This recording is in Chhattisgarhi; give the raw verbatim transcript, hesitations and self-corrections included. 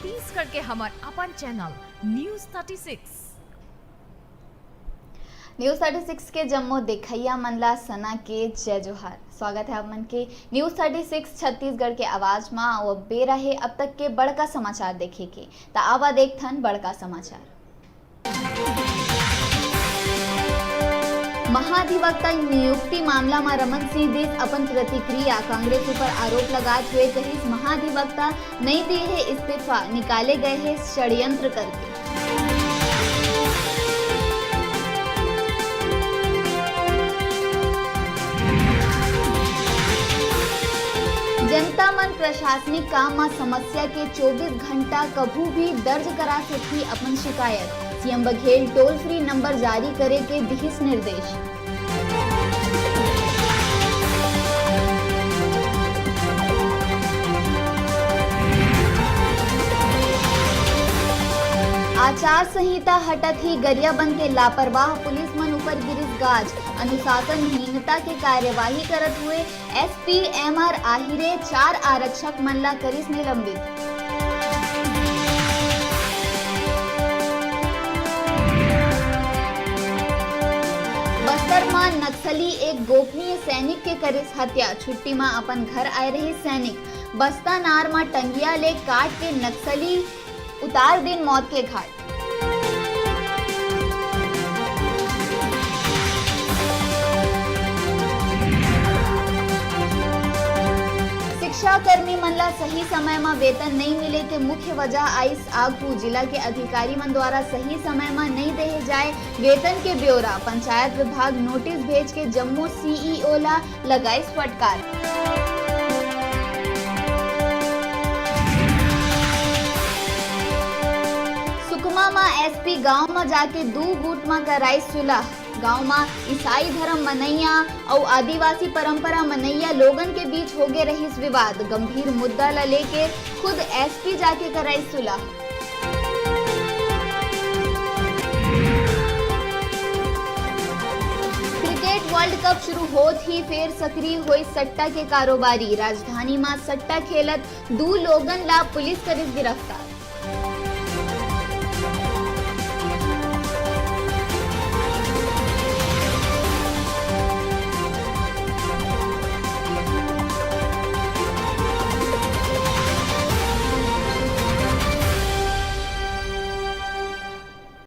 छत्तीसगढ़ के हमर अपन channel news thirty six. News thirty six के जम्मो देखइया मन ला सना के जय जोहार। स्वागत है आप मन के न्यूज़ थर्टी सिक्स छत्तीसगढ़ के आवाज मा। अउ अब बेरा हे अब तक के बड़का समाचार देखे के, त आवा देखथन बड़का समाचार। महाधिवक्ता नियुक्ति मामला म रमन सिंह दिस अपन प्रतिक्रिया। कांग्रेस ऊपर आरोप लगात हुए कहिस, महाधिवक्ता नइ दिए हे इस्तीफा, निकाले गए हे षड्यंत्र करके। जनता मन प्रशासनिक काम म समस्या के चौबीस घंटा कभू भी दर्ज करा सकही अपन शिकायत। CM Baghel toll free number जारी करे के दिहिस निर्देश। आचार संहिता हटत ही गरियाबंद के लापरवाह पुलिस मन ऊपर गिरिस गाज। अनुशासनहीनता के कार्यवाही करत हुए एसपी एमआर आहिरे चार आरक्षक मन ला करिस निलंबित। बस्तर म नक्सली एक गोपनीय सैनिक के करिस हत्या। छुट्टी म अपन घर आए रहिस सैनिक। बस्ता नार म टंगिया ले काट के नक्सली उतार दिन मौत के घाट। शिक्षा कर्मी मन ला सही समय म वेतन नइ मिले के मुख्य वजह आइस आगू। जिला के अधिकारी मन द्वारा सही समय म नइ देहे जाए वेतन के ब्यौरा। पंचायत विभाग नोटिस भेज के जम्मो सीईओ ला लगाइस फटकार। सुकमा म एसपी गांव म जाके दू गुट म कराइस सुलह। गांव म ईसाई धर्म मनइया अउ आदिवासी परंपरा मनइया लोगन के बीच होगे रहिस विवाद। गंभीर मुद्दा ल लेके खुद एसपी जाके कराइस सुलह। क्रिकेट वर्ल्ड कप शुरू होत ही फेर सक्रिय होइस सट्टा के कारोबारी। राजधानी म सट्टा खेलत दू लोगन ला पुलिस करिस गिरफ्तार।